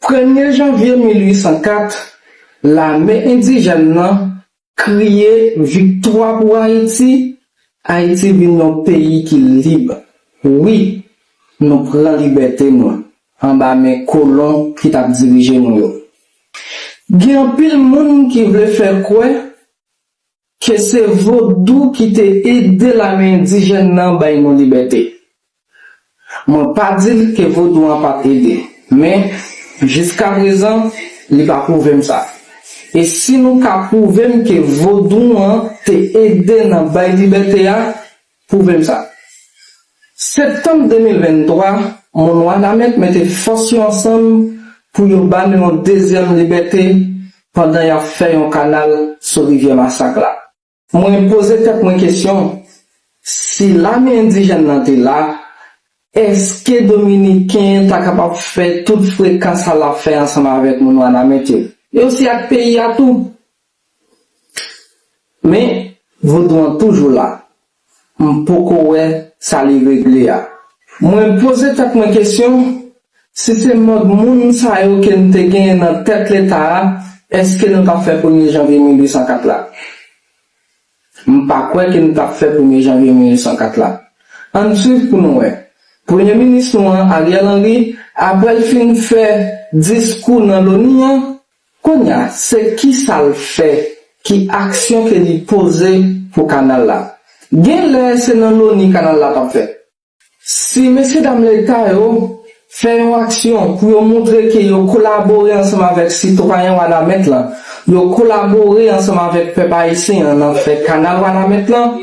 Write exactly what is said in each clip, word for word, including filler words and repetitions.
Premye janvye mil uit san kat, lame endijèn nan kriye viktwa pou Ayiti, Ayiti vin yon peyi ki lib. Wi, nou pran libète nou anba men kolon ki t ap dirije nou yo. Gen anpil moun ki vle fè kwè ke se vodou ki te ede lame endijèn nan bay nou libète. Mwen pa di l ke vodou an pa t ede, men jiskaprezan, li pa pwouve m sa. E si nou ka pwouve m ke vodou an te ede nan bay libète a, pwouve m sa. Septanm de mil venntwa, moun Wanament mete fòs yo ansanm pou yo ba nou yon dezyèm libète pandan y ap fè yon kanal sou rivyè Masak la. Mwen poze tèt mwen kesyon, si lame endijèn nan te la, èske Dominiken ta kapab fè tout frekan sa l ap fè ansanm avèk moun Wanament yo? E osi ak peyi a tou. Men, vodou an toujou la. M poko wè sa li regle a. Mwen poze tèt mwen kesyon, si se mòd moun sa yo ke n te genyen nan tèt Leta a, èske nou t ap fè premye janvye mil uit san kat la? M pa kwè ke n t ap fè premye janvye mil uit san kat la. Ann swiv pou nou wè. Premye minis nou an, Ariel Henry, apre l fin fè diskou nan Loni an, kounye a, se kisa l fè, ki aksyon ke li poze pou kanal la? Genlè se nan Loni kanal la t ap fèt. Si mesyedam Leta yo fè yon aksyon pou yo montre ke yo kolabore ansanm avèk sitwayen Wanament lan, yo kolabore ansanm avèk pèp ayisyen an nan fè kanal Wanament lan,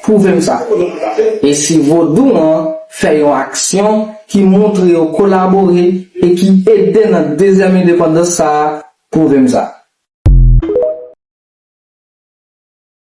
pwouve m sa. E si vodou an fè yon aksyon ki montre yo kolabore e ki ede nan dezyèm endepandans sa a, pwouve m sa.